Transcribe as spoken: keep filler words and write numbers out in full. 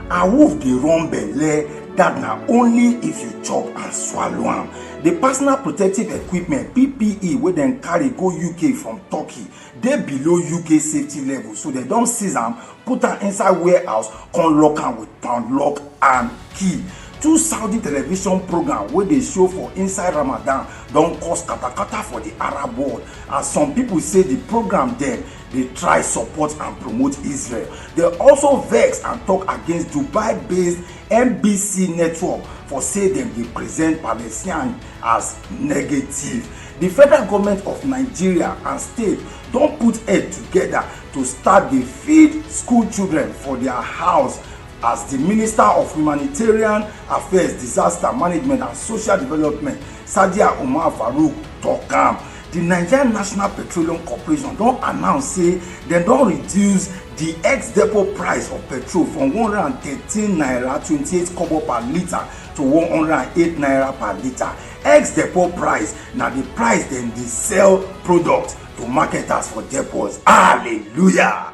A wolf dey run belle, that na only if you chop and swallow am. The personal protective equipment, P P E, wey dem carry go U K from Turkey dey below U K safety level, so dem don seize am, put am inside warehouse, come lock am with padlock and key. Two Saudi television program wey dey show for inside Ramadan don cause katakata for the Arab world, as some people say the program dem dey try support and promote Israel. Dem also vex and talk against Dubai-based N B C network for say dem dey present Palestine as negative. The federal government of Nigeria and state don put head together to start dey feed school children for their house, as the Minister of Humanitarian Affairs, Disaster Management and Social Development, Sadiya Umar Farouk, talk am. The Nigerian National Petroleum Corporation don announce say dem don reduce the ex-depot price of petrol from one hundred and thirteen naira twenty-eight kobo per litre to one hundred and eight naira per litre. Ex-depot price na the price dem dey sell product to marketers for depots. Hallelujah!